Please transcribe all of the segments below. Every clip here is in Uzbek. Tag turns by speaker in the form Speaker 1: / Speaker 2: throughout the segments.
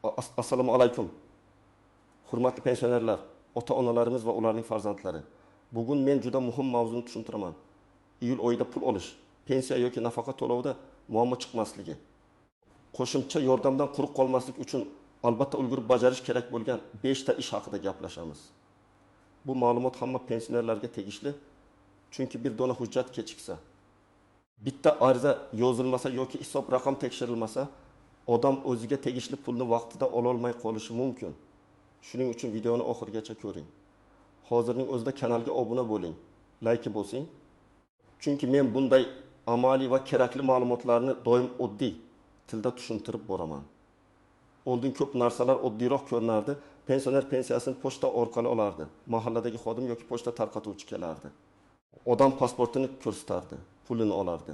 Speaker 1: Assalomu alaykum, hurmatli pensionerlar, ota-onalarimiz va ularning farzandlari. Bugun men juda muhim mavzuni tushuntiraman. Iyul oyida pul olish, pensiya yoki nafaqa to'lovida muammo chiqmasligi. Qo'shimcha yordamdan quruq qolmaslik uchun albatta ulgurib bajarish kerak bo'lgan 5 ta ish haqida gaplashamiz. Bu ma'lumot hamma pensionerlarga tegishli, chunki bir dona hujjat kechiksa, bitta ariza yozilmasa yoki hisob raqam tekshirilmasa, odam o'ziga tegishli pulni vaqtida ololmay qolishi mumkin. Shuning uchun videoni oxirigacha ko'ring. Hozirning o'zida kanalga obuna bo'ling, like bosing. Chunki men bunday amaliy va kerakli ma'lumotlarni doim oddiy tilda tushuntirib boraman. Oldin ko'p narsalar oddiyroq ko'rinardi. Pensioner pensiyasini pochta orqali olardi. Mahalladagi xodim yoki pochta tarqatuvchi kelardi. Odam pasportini ko'rsatardi, pulini olardi.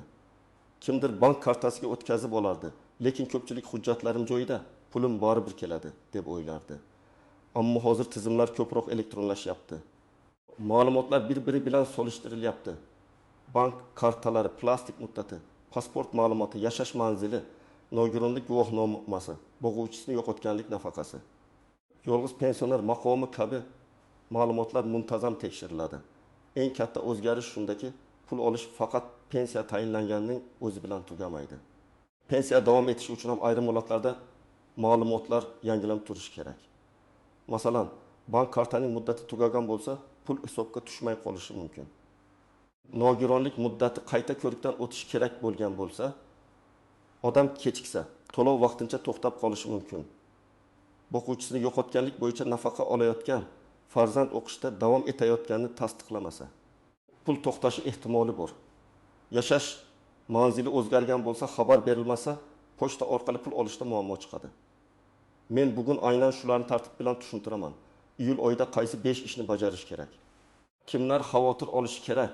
Speaker 1: Kimdir bank kartasiga o'tkazib olardi. Lekin ko'pchilik hujjatlarim joyida, pulim baribir keladi deb o'ylardi. Ammo hozir tizimlar ko'proq elektronlashyapti. Ma'lumotlar bir-biri bilan solishtirilyapti. Bank kartalari, plastik muddati, pasport ma'lumoti, yashash manzili, nogironlik guvohnomasi, bo'g'uvchisini yo'qotganlik nafaqasi, yolg'iz pensioner maqomi kabi ma'lumotlar muntazam tekshiriladi. Eng katta o'zgarish shundaki, pul olish faqat pensiya tayinlanganining o'zi bilan tugamaydi. Pensiya davom etishi uchun ham ayrim holatlarda ma'lumotlar yangilanib turishi kerak. Masalan, bank kartaning muddati tugagan bo'lsa, pul hisobga tushmay qolishi mumkin. Nogironlik muddati qayta ko'rikdan o'tishi kerak bo'lgan bo'lsa, odam kechiksa, to'lov vaqtincha to'xtab qolishi mumkin. Boquvchisini yo'qotganlik bo'yicha nafaqa olayotgan farzand o'qishda davom etayotganini tasdiqlamasa, pul to'xtashi ehtimoli bor. Yashash manzili o'zgargan bo'lsa, xabar berilmasa, pochta orqali pul olishda muammo chiqadi. Men bugun aynan shularni tartib bilan tushuntiraman. Iyul oyida qaysi 5 ishni bajarish kerak? Kimlar xavotir olishi kerak?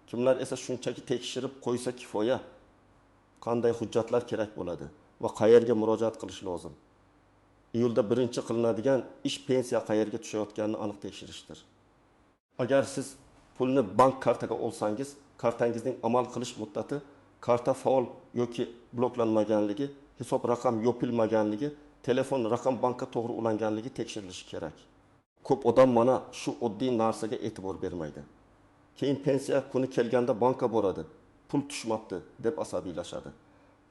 Speaker 1: Kimlar esa shunchaki tekshirib qo'ysa kifoya? Qanday hujjatlar kerak bo'ladi va qayerga murojaat qilish lozim? Iyulda birinchi qilinadigan ish pensiya qayerga tushayotganini aniq tekshirishdir. Agar siz pulni bank kartaga olsangiz, kartangizning amal qilish muddati, karta faol yoki bloklanmaganligi, hisob raqam yopilmaganligi, telefon raqam bankka to'g'ri ulanganligi tekshirilishi kerak. Ko'p odam mana shu oddiy narsaga e'tibor bermaydi. Keyin pensiya kuni kelganda bankka boradi, pul tushmabdi deb asabiylashadi.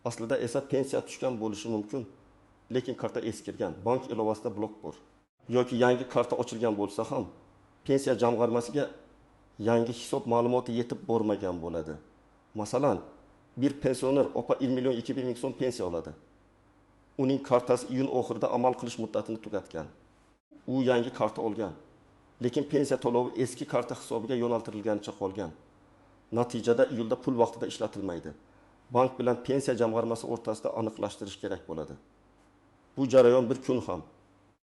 Speaker 1: Aslida esa pensiya tushgan bo'lishi mumkin, lekin karta eskirgan, bank ilovasida blok bor. Yoki yangi karta ochilgan bo'lsa ham pensiya jamg'armasiga yangi hisob ma'lumoti yetib bormagan bo'ladi. Masalan, bir pensioner opa 1 million 2 ming so'm pensiya oladi. Uning kartasi iyun oxirida amal qilish muddatini tugatgan. U yangi karta olgan, lekin pensiya to'lovi eski karta hisobiga yo'naltirilganicha qolgan. Natijada iyulda pul vaqtida ishlatilmaydi. Bank bilan pensiya jamg'armasi o'rtasida aniqlashtirish kerak bo'ladi. Bu jarayon bir kun ham,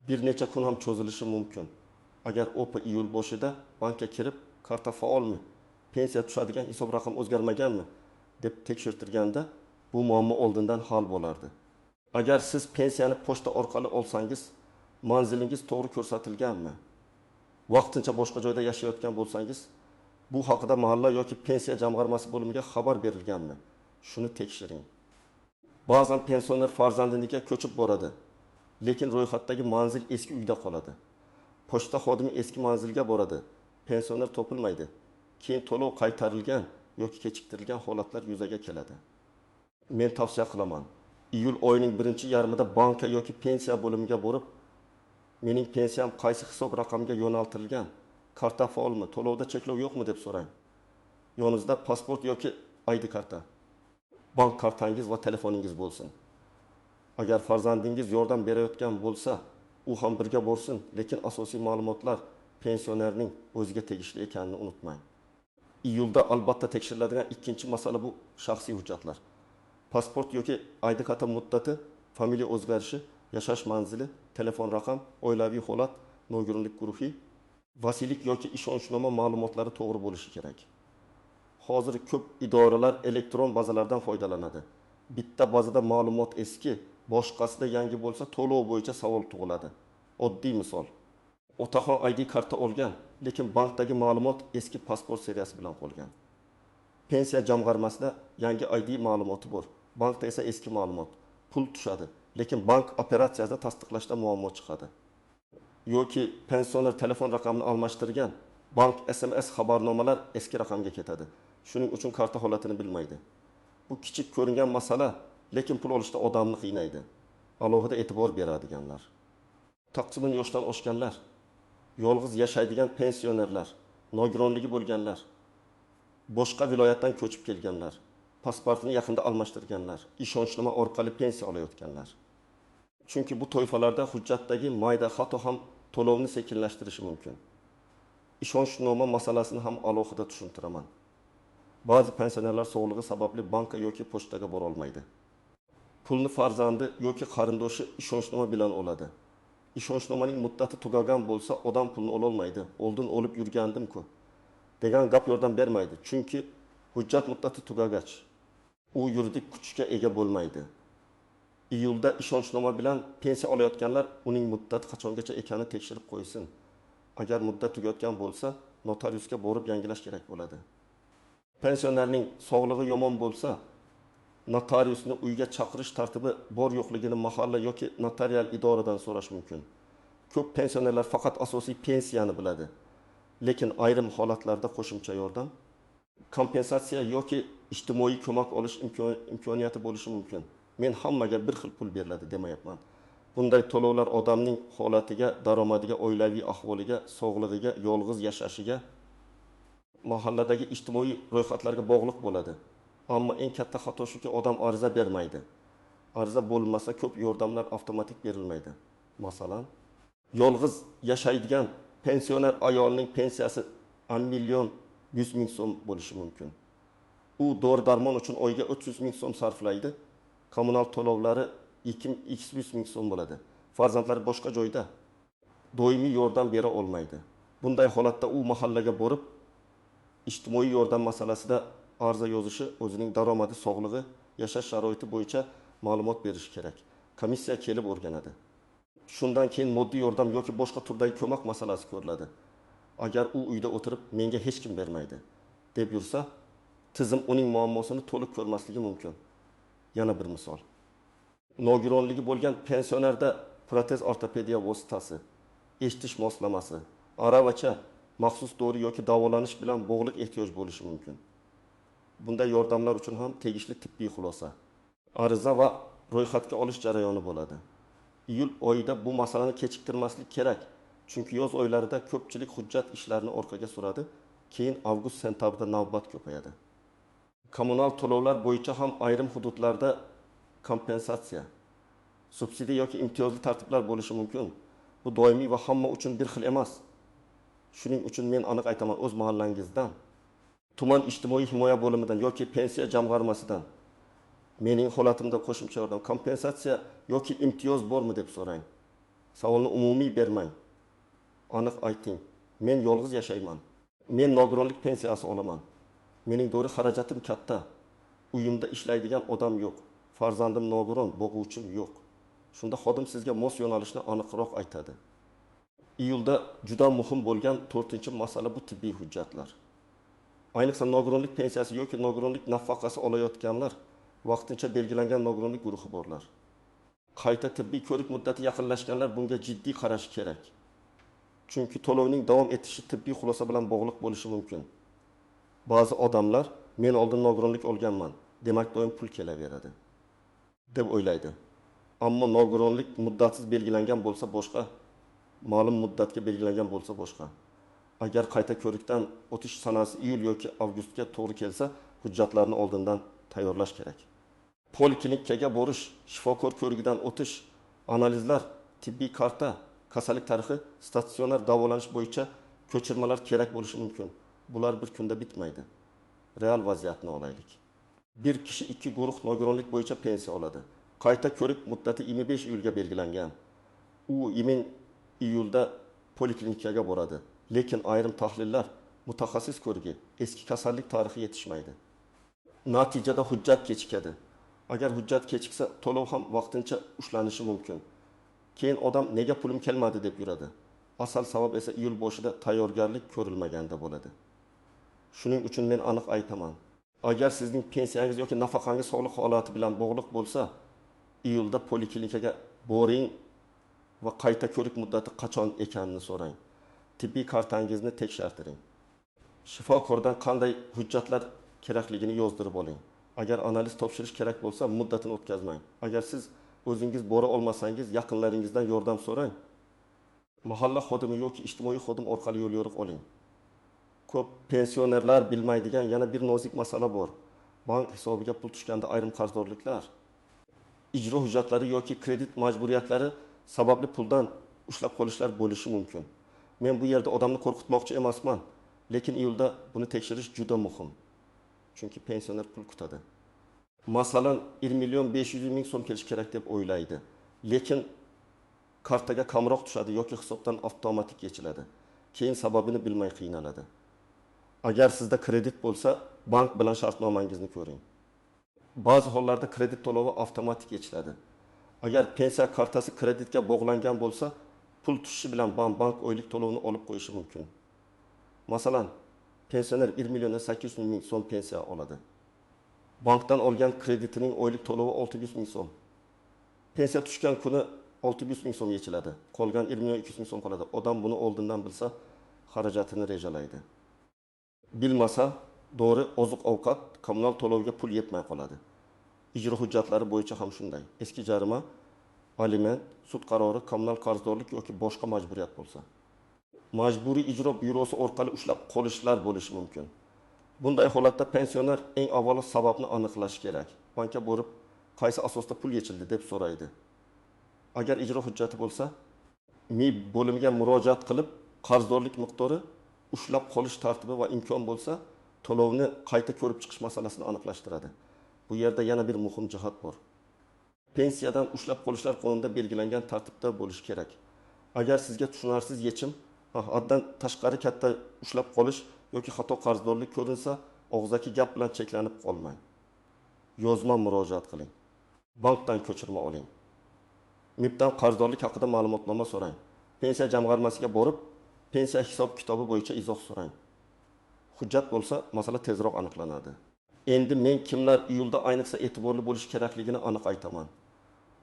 Speaker 1: bir necha kun ham cho'zilishi mumkin. Agar opa iyul boshida bankka kirib, karta faolmi, pensiya tushadigan hisob raqam o'zgarmaganmi deb tekshirtirganda bu muammo oldindan hal bo'lardi. Agar siz pensiyani pochta orqali olsangiz, manzilingiz to'g'ri ko'rsatilganmi? Vaqtincha boshqa joyda yashayotgan bo'lsangiz, bu haqida mahalla yoki pensiya jamg'armasi bo'limiga xabar berilganmi? Shuni tekshiring. Ba'zan pensioner farzandinikiga ko'chib boradi, lekin ro'yxatdagi manzil eski uyda qoladi. Pochta xodimi eski manzilga boradi, pensioner topilmaydi. Keyin to'lov qaytarilgan yoki kechiktirilgan holatlar yuzaga keladi. Men tavsiya qilaman, iyul oyining birinchi yarmida banka yoki pensiya bo'limiga borib, mening pensiyam qaysi hisob raqamga yo'naltirilgan, karta faolmi, to'lovda cheklov yo'qmi deb so'rang. Yoningizda pasport yoki ID karta, bank kartangiz va telefoningiz bo'lsin. Agar farzandingiz yordam berayotgan bo'lsa, u ham birga borsin, lekin asosiy ma'lumotlar pensionerning o'ziga tegishli ekanini unutmang. Iyulda albatta tekshiriladigan ikkinchi masala bu shaxsiy hujjatlar. Pasport yoki ID karta muddati, familiya o'zgarishi, yashash manzili, telefon raqam, oilaviy holat, nogironlik guruhi, vasiylik yoki ishonchnoma ma'lumotlari to'g'ri bo'lishi kerak. Hozir ko'p idoralar elektron bazalardan foydalanadi. Bitta bazada ma'lumot eski, boshqasida yangi bo'lsa, to'lov bo'yicha savol tug'iladi. Oddiy misol. Otaxon ID karta olgan, lekin bankdagi ma'lumot eski pasport seriyasi bilan qolgan. Pensiya jamg'armasida yangi ID ma'lumoti bor, bankda esa eski ma'lumot. Pul tushadi, Lekin bank operatsiyasida tasdiqlashda muammo chiqadi. Yoki pensioner telefon raqamini almashtirgan, bank SMS xabarnomalar eski raqamga ketadi. Shuning uchun karta holatini bilmaydi. Bu kichik ko'ringan masala, lekin pul olishda odamni qiynaydi. Alohida e'tibor beradiganlar: taqsimin yoshdan oshganlar, yolg'iz yashaydigan pensionerlar, nogironligi bo'lganlar, boshqa viloyatdan ko'chib kelganlar, pasportini yaqinda almashtirganlar, ishonchnoma orqali pensiya olayotganlar. Chunki bu toifalarda hujjatdagi mayda xato ham to'lovni sekinlashtirishi mumkin. Ishonchnoma masalasini ham alohida tushuntiraman. Ba'zi pensionerlar sog'lig'i sababli bankka yoki pochtaga bora olmaydi. Pulni farzandi yoki qarindoshi ishonchnoma bilan oladi. Ishonchnomaning muddati tugagan bo'lsa, odam pulni ololmaydi. Oldin olib yurgandim-ku degan gap yordam bermaydi. Chunki hujjat muddati tugagach, u yuridik kuchga ega bo'lmaydi. Iyulda ishonchnoma bilan pensiya olayotganlar uning muddati qachongacha ekanini tekshirib qo'ysin. Agar muddat tugayotgan bo'lsa, notariusga borib yangilash kerak bo'ladi. Pensionerning sog'lig'i yomon bo'lsa, notariusni uyga chaqirish tartibi bor yo'qligini mahalla yoki notarial idoradan so'rash mumkin. Ko'p pensionerlar faqat asosiy pensiyani biladi. Lekin ayrim holatlarda qo'shimcha yordam, kompensatsiya yoki ijtimoiy ko'mak olish imkoniyati bo'lishi mumkin. Men hammaga bir xil pul beriladi demayapman. Bunday to'lovlar odamning holatiga, daromadiga, oilaviy ahvoliga, sog'lig'iga, yolg'iz yashashiga, mahalladagi ijtimoiy ro'yxatlarga bog'liq bo'ladi. Ammo eng katta xato shuki, odam ariza bermaydi. Ariza bo'lmasa ko'p yordamlar avtomatik berilmaydi. Masalan, yolg'iz yashaydigan pensioner ayolning pensiyasi 1 million 100 ming so'm bo'lishi mumkin. U dori-darmon uchun oyga 300 ming so'm sarflaydi. Kommunal to'lovlari 200 ming so'm bo'ladi. Farzandlari boshqa joyda, doimiy yordam bera olmaydi. Bunday holatda u mahallaga borib, ijtimoiy yordam masalasida ariza yozishi, o'zining daromadi, sog'lig'i, yashash sharoiti bo'yicha ma'lumot berishi kerak. Komissiya kelib o'rganadi. Shundan keyin moddiy yordam yoki boshqa turdagi ko'mak masalasi ko'riladi. Agar u uyda o'tirib menga hech kim bermaydi deb yursa, tizim uning muammosini to'liq ko'rmasligi mumkin. Yana bir misol. Nogironligi bo'lgan pensionerda protez ortopediya vositasi, eshitish moslamasi, aravacha, maxsus dori yoki davolanish bilan bog'liq ehtiyoj bo'lishi mumkin. Bunday yordamlar uchun ham tegishli tibbiy xulosa, ariza va ro'yxatga olish jarayoni bo'ladi. Iyul oyida bu masalani kechiktirmaslik kerak, chunki yoz oylarida ko'pchilik hujjat ishlarini orqaga suradi, keyin avgust sentyabrda navbat ko'payadi. Kommunal to'lovlar bo'yicha ham ayrim hududlarda kompensatsiya, subsidiya yoki imtiyozli tartiblar bo'lishi mumkin. Bu doimiy va hamma uchun bir xil emas. Shuning uchun men aniq aytaman, o'z mahallangizdan, tuman ijtimoiy himoya bo'limidan yoki pensiya jamg'armasidan mening holatimda qo'shimcha yordam, kompensatsiya yoki imtiyoz bormi deb so'rang. Savolni umumiy bermang. Aniq ayting. Men yolg'iz yashayman. Men nogironlik pensiyasi olaman. Mening dori xarajatim katta. Uyimda ishlaydigan odam yo'q. Farzandim nogiron, bo'g'uvchim yo'q. Shunda xodim sizga mos yo'nalishni aniqroq aytadi. Iyulda juda muhim bo'lgan 4-masala bu tibbiy hujjatlar. Ayniqsa nogironlik pensiyasi yoki nogironlik nafaqasi olayotganlar, vaqtincha belgilangan nogironlik guruhi borlar. Qayta tibbiy ko'rik muddati yaqinlashganlar bunga jiddiy qarash kerak. Chunki to'lovning davom etishi tibbiy xulosa bilan bog'liq bo'lishi mumkin. Ba'zi odamlar men oldin nogironlik olganman, demak doim pul kelaveradi deb o'ylaydi. Ammo nogironlik muddatsiz belgilangan bo'lsa boshqa, ma'lum muddatga belgilangan bo'lsa boshqa. Agar qayta ko'rikdan o'tish sanasi iyul yoki avgustga to'g'ri kelsa, hujjatlarni oldindan tayyorlash kerak. Poliklinikaga borish, shifokor ko'rigidan o'tish, analizlar, tibbiy karta, kasallik tarixi, statsionar davolanish bo'yicha ko'chirmalar kerak bo'lishi mumkin. Bular bir kunda bitmaydi. Real vaziyatni olaylik. Bir kishi 2 guruh nogironlik bo'yicha pensiya oladi. Qayta ko'rik muddati 25 iyulga belgilangan. U 20 iyulda poliklinikaga boradi. Lekin ayrim tahlillar, mutaxassis ko'rigi, eski kasallik tarixi yetishmaydi. Natijada hujjat kechikadi. Agar hujjat kechiksa, to'lov ham vaqtincha ushlanishi mumkin. Keyin odam nega pulim kelmadi deb yuradi. Asal sabab esa iyul boshida tayyorgarlik ko'rilmaganda bo'ladi. Shuning uchun men aniq aytaman. Agar sizning pensiyangiz yoki nafaqangiz sog'liq holati bilan bog'liq bo'lsa, Iyulda poliklinikaga boring va qayta ko'rik muddati qachon ekanini so'rang. Tibbiy kartangizni tekshartiring. Shifokordan qanday hujjatlar kerakligini yozdirib oling. Agar analiz topshirish kerak bo'lsa, muddatini o'tkazmang. Agar siz o'zingiz bora olmasangiz, yaqinlaringizdan yordam so'rang. Mahalla xodimi yoki ijtimoiy xodim orqali yo'l yo'riq oling. Ko'p pensionerlar bilmaydigan yana bir nozik masala bor. Bank hisobiga pul tushganda ayrim qarzdorliklar, ijro hujjatlari yoki kredit majburiyatlari sababli puldan ushlab qolishlar bo'lishi mumkin. Men bu yerda odamni qo'rqitmoqchi emasman, lekin iyulda buni tekshirish juda muhim. Chunki pensioner pul kutadi. Masalan, 1 million 500 ming so'm kelishi kerak deb o'ylaydi. Lekin kartaga kamroq tushadi yoki hisobdan avtomatik yechiladi. Keyin sababini bilmay qiynaladi. Agar sizda kredit bo'lsa, bank bilan shartnomangizni ko'ring. Ba'zi hollarda kredit to'lovi avtomatik yechiladi. Agar pensiya kartasi kreditga bog'langan bo'lsa, pul tushishi bilan bank oylik to'lovini olib qo'yishi mumkin. Masalan, pensioner 1 million 800 ming so'm pensiya oladi. Bankdan olgan kreditining oylik to'lovi 600 ming so'm. Pensiya tushgan kuni 600 ming so'm yechiladi. Qolgan 1 million 200 ming so'm qoladi. Odam buni oldindan bilsa, xarajatini rejalaydi. Bilmasa, to'g'ri oziq-ovqat, kommunal to'lovga pul yetmay qoladi. Ijro hujjatlari bo'yicha ham shunday. Eski jarima, aliment, sud qarori, kommunal qarzdorlik yoki boshqa majburiyat bo'lsa. Majburiy ijro byurosi orqali ushlab qolishlar bo'lishi mumkin. Bunday holatda pensioner eng avvalo sababni aniqlashi kerak. Bankka borib, qaysi asosda pul yechildi deb so'raydi. Agar ijro hujjati bo'lsa, MIB bo'limiga murojaat qilib, qarzdorlik miqdori, ushlab qolish tartibi va imkon bo'lsa, to'lovni qayta ko'rib chiqish masalasini aniqlashtiradi. Bu yerda yana bir muhim jihat bor. Pensiyadan ushlab qolishlar qonunda belgilangan tartibda bo'lishi kerak. Agar sizga tushunarsiz yechim, haddan tashqari katta ushlab qolish yoki xato qarzdorlik ko'rinsa, og'zaki gap bilan cheklanib qolmang. Yozma murojaat qiling. Bankdan ko'chirma oling. MIBdan qarzdorlik haqida ma'lumotnoma so'rang. Pensiya jamg'armasiga borib, pensiya hisob kitobi bo'yicha izoh so'rang. Hujjat bo'lsa, masala tezroq aniqlanadi. Endi men kimlar iyulda ayniqsa e'tiborli bo'lishi kerakligini aniq aytaman.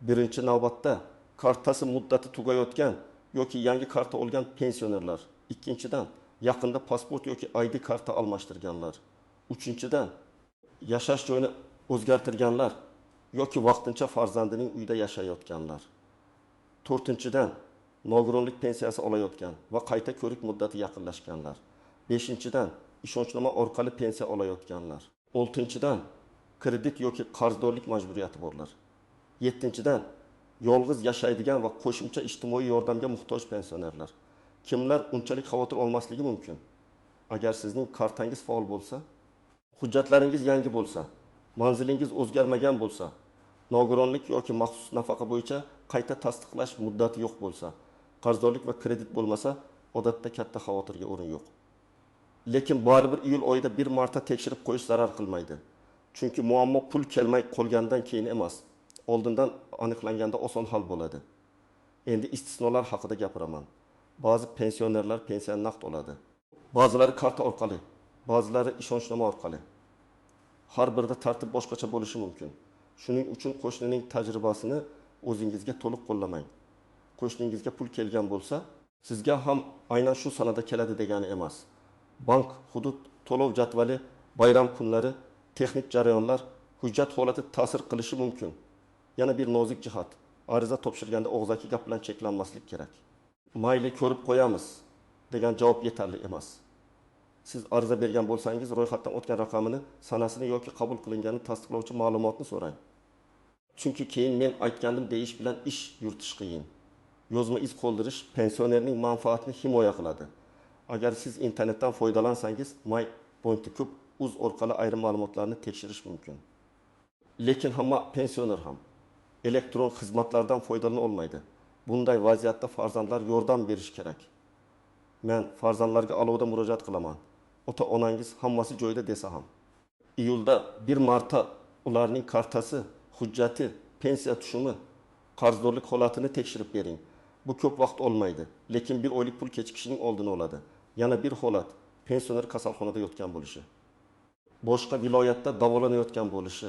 Speaker 1: Birinchi navbatda kartasi muddati tugayotgan yoki yangi karta olgan pensionerlar. Ikkinchidan, yaqinda pasport yoki ID karta almashtirganlar. Uchinchidan, yashash joyini o'zgartirganlar yoki vaqtincha farzandining uyida yashayotganlar. To'rtinchidan, nogironlik pensiyasi olayotgan va qayta ko'rik muddati yaqinlashganlar. Beshinchidan, ishonchnoma orqali pensiya olayotganlar. Oltinchidan, kredit yoki qarzdorlik majburiyati borlar. Yettinchidan, yolg'iz yashaydigan va qo'shimcha ijtimoiy yordamga muhtoj pensionerlar. Kimlar unchalik xavotir olmasligi mumkin? Agar sizning kartangiz faol bo'lsa, hujjatlaringiz yangi bo'lsa, manzilingiz o'zgarmagan bo'lsa, nogironlik yoki maxsus nafaqa bo'yicha qayta tasdiqlash muddati yo'q bo'lsa, qarzdorlik va kredit bo'lmasa, odatda katta xavotirga o'rin yo'q. Lekin baribir iyul oyida bir marta tekshirib qo'yish zarar qilmaydi. Chunki muammo pul kelmay qolgandan keyin emas, oldindan aniqlanganda oson hal bo'ladi. Endi istisnolar haqida gapiraman. Ba'zi pensionerlar pensiyani naqd oladi. Ba'zilari karta orqali, ba'zilari ishonchnoma orqali. Har birida tartib boshqacha bo'lishi mumkin. Shuning uchun qo'shnining tajribasini o'zingizga to'liq qo'llamang. Qo'shningizga pul kelgan bo'lsa, sizga ham aynan shu sanada keladi degani emas. Bank, hudud, to'lov jadvali, bayram kunlari, texnik jarayonlar, hujjat holati ta'sir qilishi mumkin. Yana bir nozik jihat, ariza topshirganda og'zaki gap bilan cheklanmaslik kerak. Mayli ko'rib qo'yamiz degan javob yetarli emas. Siz ariza bergan bo'lsangiz, ro'yxatdan o'tgan raqamini, sanasini yoki qabul qilinganini tasdiqlovchi ma'lumotni so'rang. Chunki keyin men aytgandim deyish bilan ish yuritish qiyin. Yozma iz qoldirish pensionerning manfaatini himoya qiladi. Agar siz internetdan foydalansangiz, my.uz orqali ayrim ma'lumotlarni tekshirish mumkin. Lekin hamma pensioner ham elektron xizmatlardan foydalana olmaydi. Bunday vaziyatda farzandlar yordam berish kerak. Men farzandlarga alohida murojaat qilaman. Ota-onangiz hammasi joyida desa ham. Iyulda bir marta ularning kartasi, hujjati, pensiya tushumi, qarzdorlik holatini tekshirib bering. Bu ko'p vaqt olmaydi, lekin bir oylik pul kechikishining oldini oladi. Yana bir holat, pensioner kasalxonada yotgan bo'lishi, boshqa viloyatda davolanayotgan bo'lishi,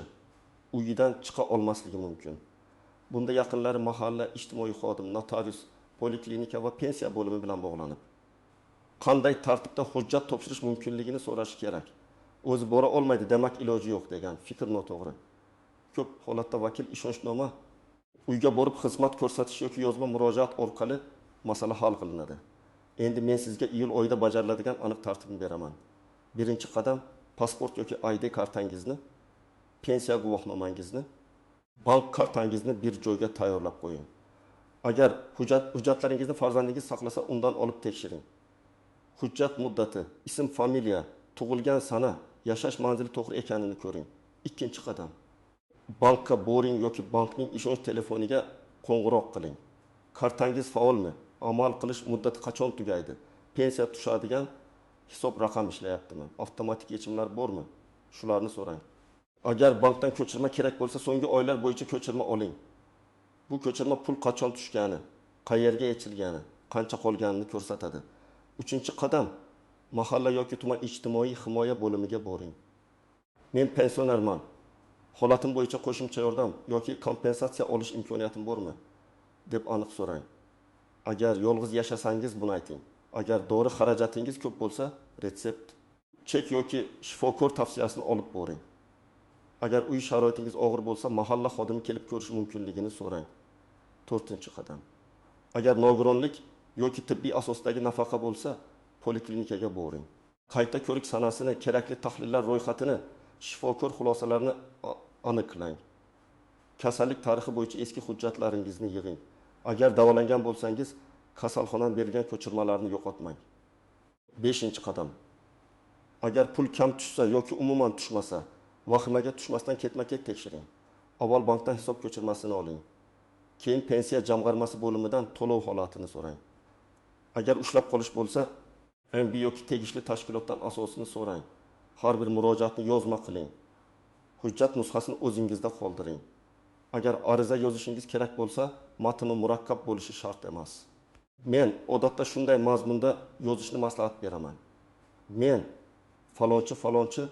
Speaker 1: uyidan chiqa olmasligi mumkin. Bunda yaqinlari mahalla ijtimoiy xodim, notarius, poliklinika va pensiya bo'limi bilan bog'lanib, qanday tartibda hujjat topshirish mumkinligini so'rashi kerak. O'zi bora olmaydi, demak iloji yo'q degan fikr noto'g'ri. Ko'p holatda vakil ishonchnoma, uyga borib xizmat ko'rsatish yoki yozma murojaat orqali masala hal qilinadi. Endi men sizga iyul oyida bajariladigan aniq tartibni beraman. Birinchi qadam: pasport yoki ID kartangizni, pensiya guvohnomangizni, bank kartangizni bir joyga tayyorlab qo'ying. Agar hujjatlaringizni farzandingiz saqlasa, undan olib tekshiring. Hujjat muddati, ism, familiya, tug'ilgan sana, yashash manzili to'g'ri ekanini ko'ring. Ikkinchi qadam: bankka boring yoki bankning ishonch telefoniga qo'ng'iroq qiling. Kartangiz faolmi? Amal qilish muddati qachon tugaydi? Pensiya tushadigan hisob raqam ishlayaptimi? Avtomatik yechimlar bormi? Shularni so'rang. Agar bankdan ko'chirma kerak bo'lsa, so'nggi oylar bo'yicha ko'chirma oling. Bu ko'chirma pul qachon tushgani, qayerga yechilgani, qancha qolganini ko'rsatadi. Uchinchi qadam: mahalla yoki tuman ijtimoiy himoya bo'limiga boring. Men pensionerman. Holatim bo'yicha qo'shimcha yordam yoki kompensatsiya olish imkoniyatim bormi? Deb aniq so'rang. Agar yolg'iz yashasangiz, buni ayting. Agar dori xarajatingiz ko'p bo'lsa, retsept, chek yoki shifokor tavsiyasini olib boring. Agar uy sharoitingiz og'ir bo'lsa, mahalla xodimi kelib ko'rishi mumkinligini so'rang. To'rtinchi qadam: agar nogironlik yoki tibbiy asosdagi nafaqa bo'lsa, poliklinikaga boring. Qayta ko'rik sanasini, kerakli tahlillar ro'yxatini, shifokor xulosalarini aniqlang. Kasallik tarixi bo'yicha eski hujjatlaringizni yig'ing. Agar davolangan bo'lsangiz, kasalxonadan berilgan ko'chirmalarni yo'qotmang. Beshinchi qadam: agar pul kam tushsa yoki umuman tushmasa, vahimaga tushmasdan ketma-ket tekshiring. Avval bankdan hisob ko'chirmasini oling. Keyin pensiya jamg'armasi bo'limidan to'lov holatini so'rang. Agar ushlab qolish bo'lsa, MB yoki tegishli tashkilotdan asosini so'rang. Har bir murojaatni yozma qiling. Hujjat nusxasini o'zingizda qoldiring. Agar ariza yozishingiz kerak bo'lsa, matni murakkab bo'lishi shart emas. Men odatda shunday mazmunda yozishni maslahat beraman. Men falonchi falonchi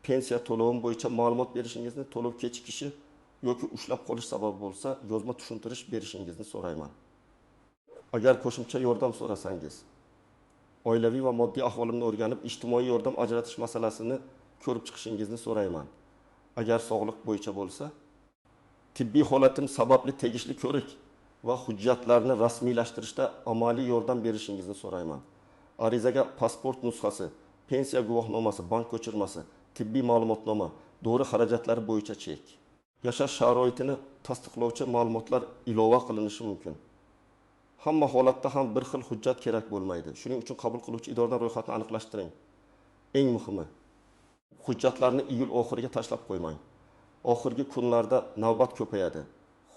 Speaker 1: pensiya to'lovim bo'yicha ma'lumot berishingizni, to'lov kechikishi yoki ushlab qolish sababi bo'lsa, yozma tushuntirish berishingizni so'rayman. Agar qo'shimcha yordam so'rasangiz, oilaviy va moddiy ahvolimni o'rganib, ijtimoiy yordam ajratish masalasini ko'rib chiqishingizni so'rayman. Agar sog'liq bo'yicha bo'lsa, tibbiy holatim sababli tegishli ko'rik va hujjatlarni rasmiylashtirishda amaliy yordam berishingizni so'rayman. Arizaga pasport nusxasi, pensiya guvohnomasi, bank ko'chirmasi, tibbiy ma'lumotnoma, dori xarajatlari bo'yicha chek, yashash sharoitini tasdiqlovchi ma'lumotlar ilova qilinishi mumkin. Hamma holatda ham bir xil hujjat kerak bo'lmaydi. Shuning uchun qabul qiluvchi idoradan ro'yxatni aniqlashtiring. Eng muhimi, hujjatlarni iyul oxiriga tashlab qo'ymang. Oxirgi kunlarda navbat ko'payadi.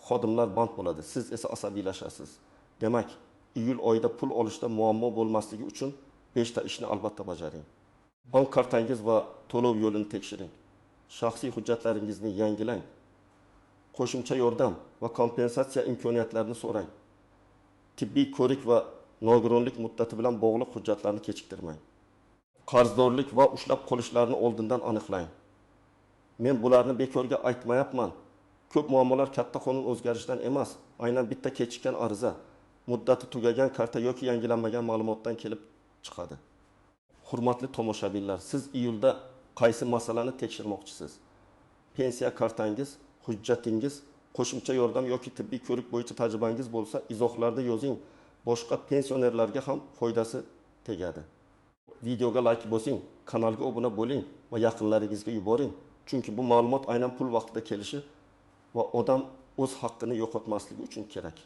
Speaker 1: Xodimlar band bo'ladi, siz esa asabiylashasiz. Demak, iyul oyida pul olishda muammo bo'lmasligi uchun 5 ta ishni albatta bajaring. Bank kartangiz va to'lov yo'lini tekshiring. Shaxsiy hujjatlaringizni yangilang. Qo'shimcha yordam va kompensatsiya imkoniyatlarini so'rang. Tibbiy ko'rik va nogironlik muddati bilan bog'liq hujjatlarni kechiktirmang. Qarzdorlik va ushlab qolishlarni oldindan aniqlang. Men bularni bekorga aytmayapman. Ko'p muammolar katta qonun o'zgarishidan emas, aynan bitta kechikkan ariza, muddati tugagan karta yoki yangilanmagan ma'lumotdan kelib chiqadi. Hurmatli tomoshabinlar, siz iyulda qaysi masalani tekshirmoqchisiz? Pensiya kartangiz, hujjatingiz, qo'shimcha yordam yoki tibbiy ko'rik bo'yicha tajribangiz bo'lsa, izohlarda yozing. Boshqa pensionerlarga ham foydasi tegadi. Videoga like bosing, kanalga obuna bo'ling va yaqinlaringizga yuboring. Chunki bu ma'lumot aynan pul vaqtida kelishi va odam o'z haqqini yo'qotmasligi uchun kerak.